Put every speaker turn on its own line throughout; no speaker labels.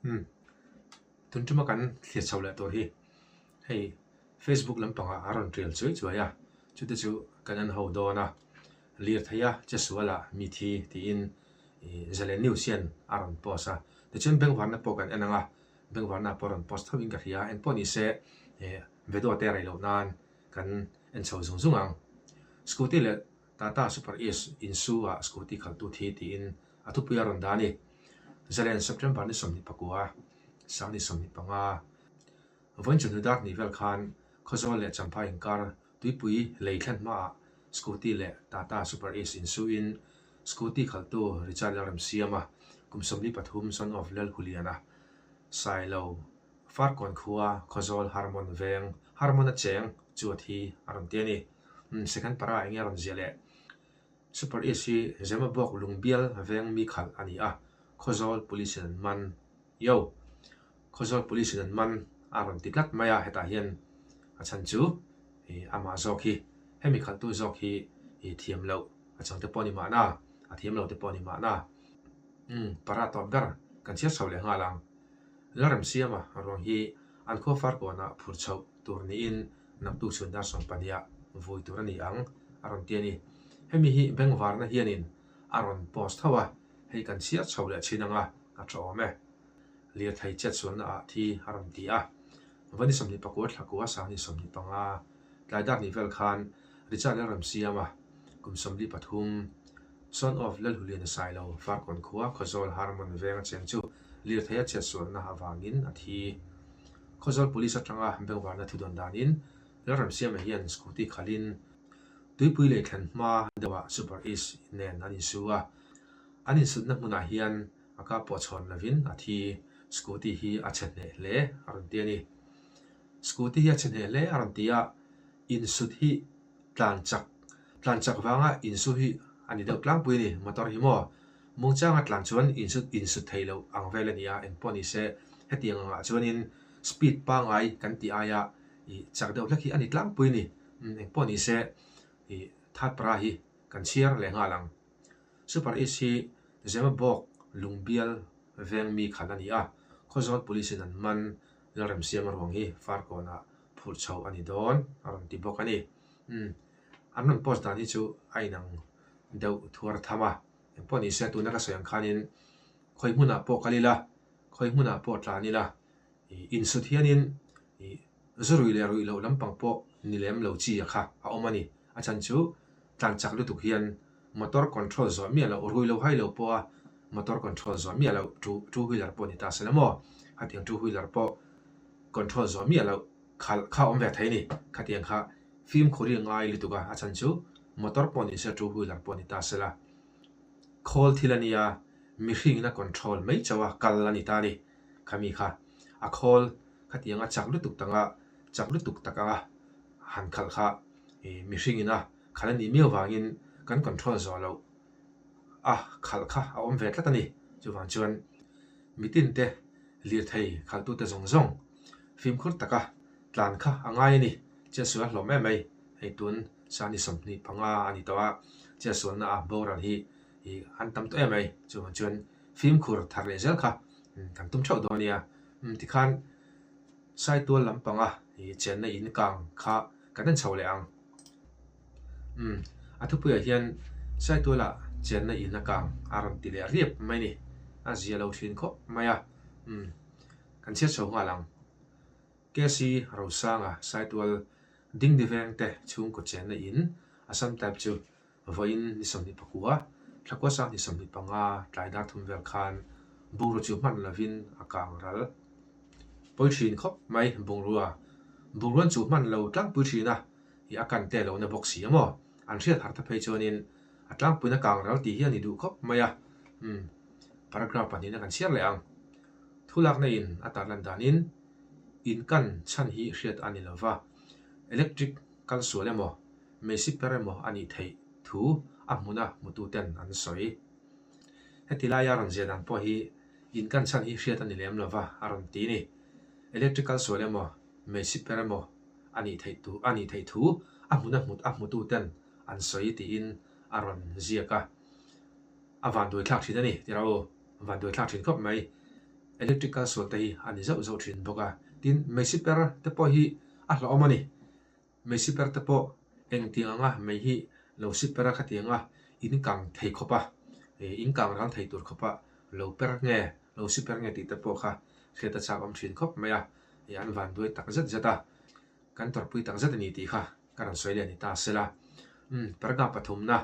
Umm tun tuma kan thlir chho leh tur hi hei Facebook lampangah a rawn tial chuai chuai a, chute chu kan en ho dawn a, lirthei a che sual ah mi thi tiin ih Zalen News hian a rawn post a, tichuan bengvarna pawh kan en ang a, bengvarna pawh a rawn post tho in ka hria, engpawh ni se ih video te rei loh nan kan en chho zung zung ang. Scooty leh Tata Super Ace insu ah scooty khalhtu thi tiin a thupui a rawn dah a ni. Zalen September ni 24, sang ni 25, vawiin chawhnu dark ni vel khan Khawzawl leh Champhai inkar tuipui lei thlen hmaah scooty leh Tata Super Ace insuin scooty khalhtu Richard Lalremsiama kum 43 son of Lalhuliana Sailo Farkawn khua Khawzawl Harmon veng Harmon a cheng chu a thi a rawn ti a ni. Umm second para enge a rawn ziah leh? Super East hi Zemabawk lungbial veng mi khalh a ni a, Khawzawl Police in an man. Yo! Khawzawl Police in an man a rawn ti tlat mai a, hetah hian a chhan chu ih amah zawk hi hemi khalhtu zawk hi ih thiam loh a chang te pawh a ni mahna, a thiam lo te pawh a ni mahna. Umm para tawp ber kan chhiar chho leh nghal ang. Lalremsiama ruang hi an khua Farkawnah phur chhoh tur niin naktuk chhun dar 12 ah vui tur a ni ang a rawn ti a ni. Hemi hi bengvarna hianin a rawn post tho a, hei kan chhiar chho leh thin anga a tha awm e. Lirthei chetsualna ah thi a rawn ti a. Vani 29 thla kua sangni 25 tlai dar ni vel khan Richard Lalramsiama kum 43 Son of Lalhuliana Sailo Farkawn khua Khawzawl Harmon veng a cheng chu lirthei a chetsualna avangin a thi. Khawzawl Police atanga bengvarna thu dawn danin Lalramsiama hian scooty khalhin tuipui lei thlen hma deuhah Super East nen an insu a, an insutna hmunah hian a kap pawh chhawn lovin a thi. Scooty hi a chhe hneh hle a rawn ti a ni. Scooty hi a chhe hneh hle a rawn ti a, insut hi tlan chak tlan chak vanga insu hi a ni deuh tlangpui a ni. Motor hi maw Mungchanga tlan chuan insut insut thei loh ang vel a ni a, engpawh ni se hetiang angah chuanin speed pangngai kan tih aia ih chak deuh hlek hi a ni tlangpui a ni. Engpawh ni se ih third para hi kan chhiar leh nghal ang. Super East hi Zemabawk lungbial veng mi khalh a ni a, Khawzawl Police in an man Lalremsiama ruang hi Farkawnah phurh chho a ni dawn a rawn ti bawk a ni. Umm an rawn post dan hi chu a inang deuh thuar tham a, engpawh ni se tuna ka sawi ang khanin khawi hmunah pawh kal ila, khawi hmunah pawh tlan ila ih insut hianin ih zu ruih leh ruih loh lampang pawh ni lem lo chi a kha a awm a ni. A chhan chu tlan chak lutuk hian motor control zawh miah loh, rui lo hai lo pawha motor control zawh miah loh two two wheeler pawh ni ta se la maw? Khatiang two wheeler pawh control zawh miah loh khalh kha awm ve thei a ni. Khatiang kha fimkhur hi a ngai lutuk a, a chhan chu motor pawh ni se two wheeler pawh ni ta se la khawl thil a nia, mihring in a control mai chauh a kal a ni ta a ni. Khami kha a khawl khatiang a chak lutuk tanga chak lutuk tak anga han khalh kha ih mihring in a khalh a nih miau vangin kan control zawh loh a khalh kha a awm ve tlat a ni. Chuvang chuan mitin te lirthei khalhtute zawng zawng fimkhur taka tlan kha a ngai a ni. Chetsual a hlawm em mai. Hei tun sani 25 a ni tawh a, chetsualna a boral hi ih an tam tawh em mai. Chuvang chuan fimkhur thar leh zel kha kan tum theuh dawn a nia. Tikhan Saitual lampanga ih chenna in kang kha kan en chho leh ang. Umm a thupuiah hian Saitualah chenna in a kang a rawn ti leh riap mai a ni. A zia lo thin khawp mai a. Umm kan chhiat chho nghal ang. KC Rosanga Saitual Dingdi veng te chhungkaw chenna in Assam type chu Vawiin ni 29, thlakua sang ni 25 tlai dar thum vel khan bungrua chu hman lovin a kang ral. Pawi thin khawp mai bungrua. Bungruan chu hman lo tlangpui thin a, ih a kan te lo na bawk si a maw? An hriat harh ta phei chuanin a tlangpuiin a kang ral tih hi a ni duh khawp mai a. Umm, paragraph pahnihna kan chhiar leh ang. Thu lakna in a tarlan danin in kan chhan hi hriat a ni lova, electric kal sual emaw Messi per emaw a nih theih thu a hmuna hmututen an sawi. Heti laia rawn ziah dan pawh hi in kan chhan hi hriat a ni lem lova a rawn ti ni. Electrical sual emaw, Messi per emaw a nih theih tu a nih theih thu a hmuna hmut a hmututen an sawi tiin a rawn ziak a. A vanduai thlak thin a ni tira aw, vanduai thlak thin khawp mai. Electric kal sual te hi a ni zauh zauh thin bawk a. Tin, mei siper te pawh hi a hlauhawm a ni. Mei siper te pawh engtiang anga mei hi lo siper a khatiang a in kang thei khawp a, in kang ral thei tur khawp a lo per nge, lo siper nge tih te pawh kha hriat a chak awm thin khawp mai a, an van duai tak zet zet a, kan tawrhpui tak zet a ni tih kha ka rawn sawi leh ni ta sela. Umm, parga pathumna,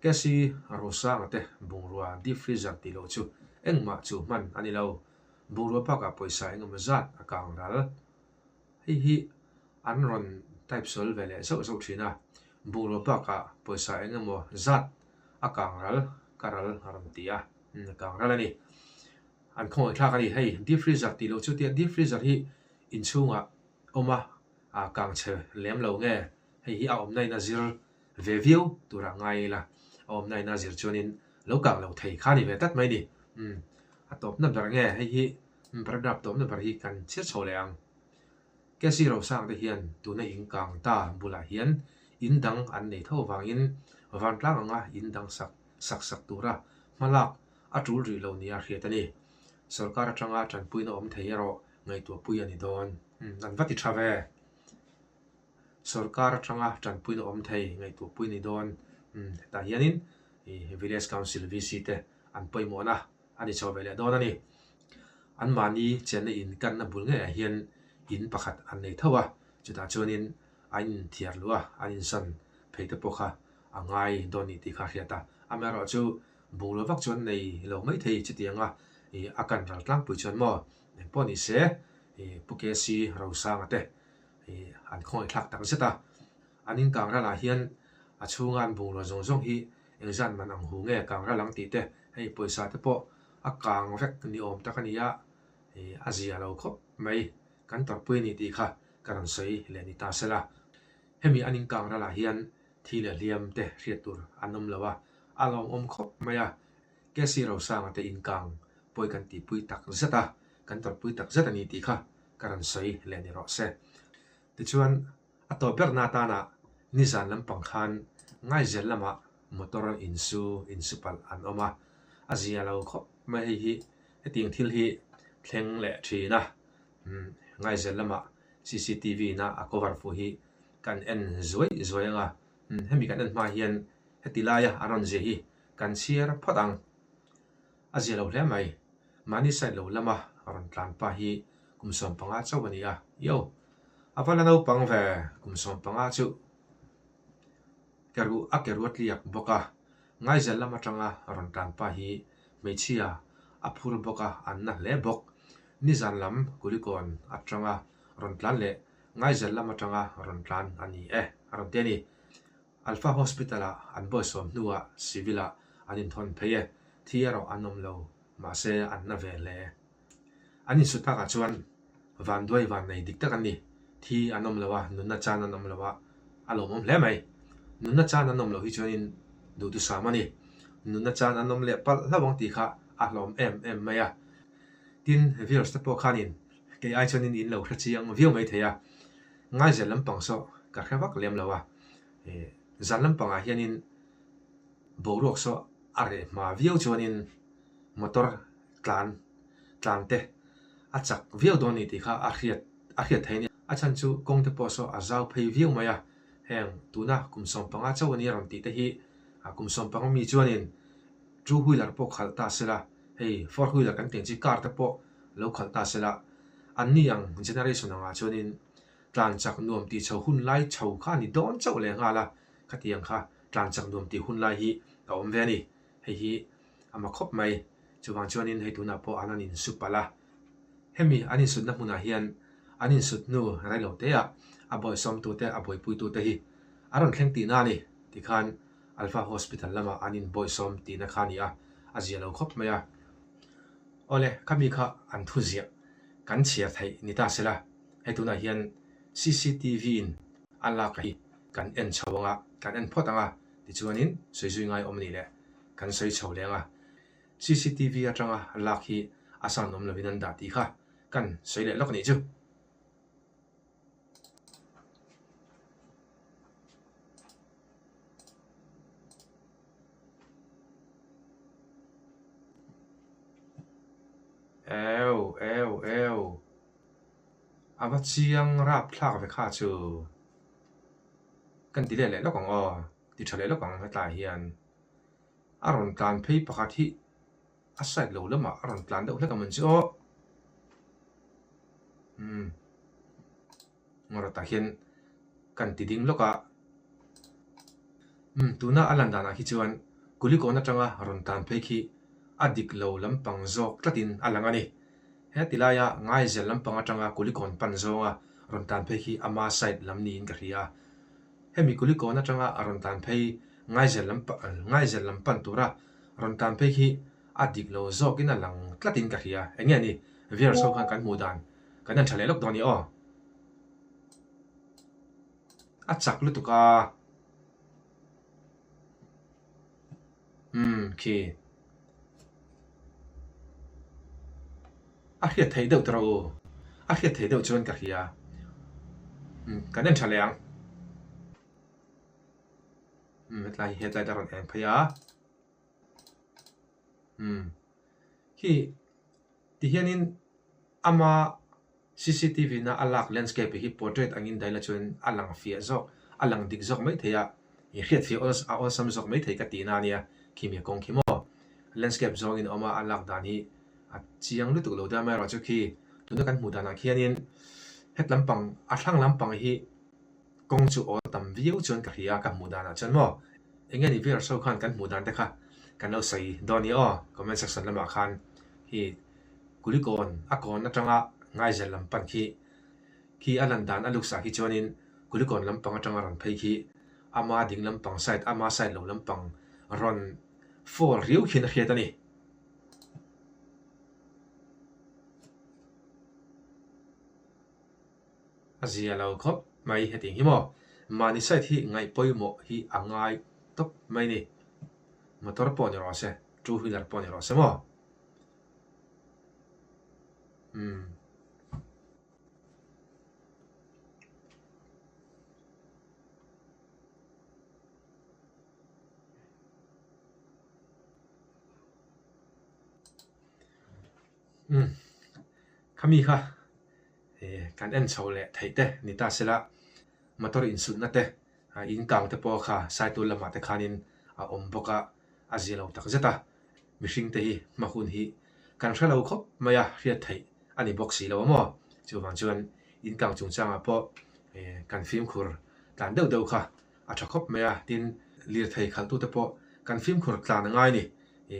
Casey Rosanga te bungrua deep freezer tih loh chu engmah chu hman a ni lo. Bungrua bakah pawisa engemaw zat a kang ral. Hei hi an rawn type sual ve leh zauh zauh thin a, bungrua bakah pawisa engemaw zat a kang ral ka ral a rawn ti a, a kang ral a ni. An khawngaihthlak a ni. Hei deep freezer tih loh chu tia deep freezer hi inchhungah awm a, a kang chhe lem lo nge hei hi a awmna in a zir ve viau turah ngai ila, a awmna in a zir chuanin lo kang lo thei kha a ni ve tlat mai ni. Umm a tawpna ber nge hei hi paragraph tawpna ber hi kan chhiar chho leh ang. Casey Rosang te hian tuna in kang ta bulah hian in dang an nei tho vangin vantlang anga in dang sak sak sak tura hmalak a tul rih lo nia hriat a ni. Sorkar atanga tanpuina awm thei erawh ngaihtuahpui a ni dawn. Umm an va ti tha ve. Sorkar atanga tanpuina awm thei ngaihtuahpui a ni dawn. Umm hetah hianin Village Council VC te an pawimawhna a ni chho ve leh dawn a ni. Anmahni chenna in kanna bul ngeiah hian in pakhat an nei tho a, chutah chuanin an inthiar luh a, an insan phei te pawh kha a ngai dawn ni tih kha a hriat a. Amaherawhchu bungrua vak chuan nei lo maithei chutianga a kan ral tlangpui chuan maw Eng pawh ni se, Pu KC Rosanga te an khawngaih thlak tak zet a. An in kang ralah hian a chhunga an bungrua zawng zawng hi engzat man ang hu nge kang ral ang tih te, hei pawisa te pawh a kang vek ni awm tak a ni a, a zia lo khawp mai. Kan tawrhpui a ni tih kha ka rawn sawi leh ni ta sela. Hemi an in kang ralah hian thi leh hliam te hriat tur an awm lo a, a lawmawm khawp mai a. KC Rosanga te in kang pawi kan tihpui tak zet a, kan tawrhpui tak zet a ni tih kha ka rawn sawi leh ni rawh se. Tichuan, a tawp berna atana nizan lampang khan Ngaizel lamah motor insu insu palh an awm a, a zia lo khawp mai hei hi hetiang thil hi thleng leh thin a, Ngaizel lamah cctv na a cover fuh hi kan en zuai zuai ang a, hemi kan en hma hian heti laia an rawn zia hi kan chhiar phawt ang. A zia lo hle mai. Mahni side lo lama rawn tlan pa hi kum 15 chauh a ni a. Yo! A va la naupang ve kum 15 chu. Ke ruh a ke ruat liak bawk a. Ngaizel lam atanga rawn tlan pa hi hmeichhia a phur bawk a, an na hle bawk. Nizan lam Kulikawn atanga rawn tlan leh Ngaizel lam atanga rawn tlan a ni e, a rawn ti a ni. Alpha Hospital-ah an bawihsawm hnuah Civil-ah an inthawn phei e, thi erawh an awm lo, mahse an na ve hle. An insut takah chuan vanduai vannei dik tak an ni, thi an awm lo a, nunna chan an awm lo a, a lawmawm hle mai. Nunna chan an awm loh hi chuanin duhthusam a ni. Nunna chan an awm leh palh hlauh ang tih kha a hlawm em em mai a. Tin, viewers te pawh khanin kei ai chuanin in lo hre chiang viau mai thei a, Ngaizel lampang saw ka hre vak lem lo a, zan lampangah hianin boruak saw a reh hma viau chuanin motor tlan tlan te a chak viau dawn a ni tih kha a hriat a hriat theih a ni. A chhan chu kawng te pawh saw a zau phei viau mai a, heng tuna kum 15 chauh a ni a rawn tih te hi kum 15 mi chuanin two wheeler pawh khalh ta sela, hei four wheeler kan tih ang chi car te pawh lo khalh ta sela, anni ang generation angah chuanin tlan chak nuam tih chho hun lai chho kha a ni dawn chauh leh nghal a, khatiang kha tlan chak nuam tih hun lai hi a awm ve a ni. Hei hi a ma khawp mai. Chuvang chuanin hei tunah pawh an an insu palh a. Hemi an insutna hmunah hian an insut hnu reilo teah a bawihsawmtute a buaipuitute hi a rawn thleng tihna a ni. Tikhan Alpha Hospital lamah an inbawihsawm tihna kha a ni a, a zia lo khawp mai a. Awle, khami kha an thu ziah kan chhiar theih ni ta sela, hei tunah hian cctv in a lak hi kan en chho ang a, kan en phawt ang a, tichuanin sawi zui ngai awm a nih leh kan sawi chho leh ang a. Cctv atanga lak hi a sound awm lovin an dah tih kha kan sawi leh lawk a nih chu. Eu eu eu. A va chiang rapthlak ve kha chu. Kan ti let leh lawk ang aw, ti tha leh lawk ang hetlaiah hian a rawn tlan phei pakhat hi a side lo lamah a rawn tlan deuh hlek ang chu aw. Umm Ngawrh tah hian kan ti ding lawk a. Umm tuna a lan danah khi chuan Kulikawn atanga rawn tlan phei khi a dik lo lampang zawk tlatin a lang a ni. He ti laia Ngaizel lampang atanga Kulikawn pan zawnga rawn tlan phei khi ama side lam niin ka hria a. Hemi Kulikawn atanga rawn tlan phei Ngaizel lam Ngaizel lam pan tura rawn tlan phei khi a dik lo zawkin a lang tlatin ka hria. Eng nge ni viewers ho khan kan hmuh dan kan en tha leh lawk dawn i aw. A chak lutuk a. Umm khi. A hriat theih deuh tawh rawh u. A hriat theih deuh chuan ka hria. Umm kan en tha leh ang. Umm hetlai hi headlight a rawn eng phei a. Umm khi tihianin ama CCTV na a lak landscape hi portrait angin daih la chuan a lang fiah zawk, a lang dik zawk mai thei a, i hriat fiah awl a awlsam zawk mai thei ka tihna a nia, khimi kawng khi maw? Landscape zawngin a awm a, a lak dan hi a chiang lutuk lo deuh amaherawhchu khi tuna kan hmuh danah khianin het lampang a thlang lampang hi kawng chu awl tam viau chuan ka hria ka hmuh danah chuan maw? Enge ni viewers ho khan kan hmuh dan te kha kan lo sawi dawn nia aw comment section lamah khan hi Kulikawn a kawn atanga Ngaizel lam pan khi khi a lan dan a looks ah khi chuanin Kulikawn lampang atanga rawn phei khi ama ding lampang side ama side lo lampang rawn fall riau khian a hriat a ni. A zia lo khawp mai hetiang hi maw? Mahni side hi ngaih pawimawh hi a ngai tawp mai ni. Motor pawh ni rawh se, two wheeler pawh ni rawh se maw? Umm. Umm. Khami kha kan en chho leh theih te ni ta sela motor insulhna te in kang te pawh kha saitul lamah te khanin a awm bawk a, a zia lo tak zet a. Mihring te hi hma hun hi kan hre lo khawp mai a, hriat theih a ni bawk si lo a maw? Chuvang chuan in kang chungchangah pawh kan fimkhur tlan deuh deuh kha a tha khawp mai a, tin lirthei khalhtute pawh kan fimkhur tlan a ngai ni.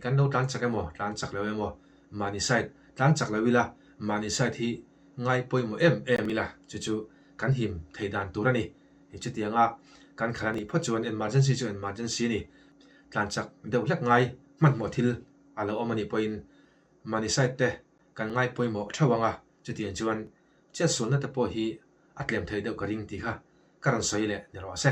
Kan lo tlan chak emaw, tlan chak lo emaw, mahni side tlan chak lo ila, mahni side hi ngai pawimawh em em ila, chu chu kan him thei dan tur a ni. Chutianga kan khalh a nih phawt chuan emergency chu emergency a ni. Tlan chak deuh hlek ngai hmanhmawh thil a lo awm a nih pawhin mahni side te kan ngai pawimawh theuh ang a, chutiang chuan chetsualna te pawh hi a tlem thei deuh ka ring tih kha ka rawn sawi leh ni rawh se.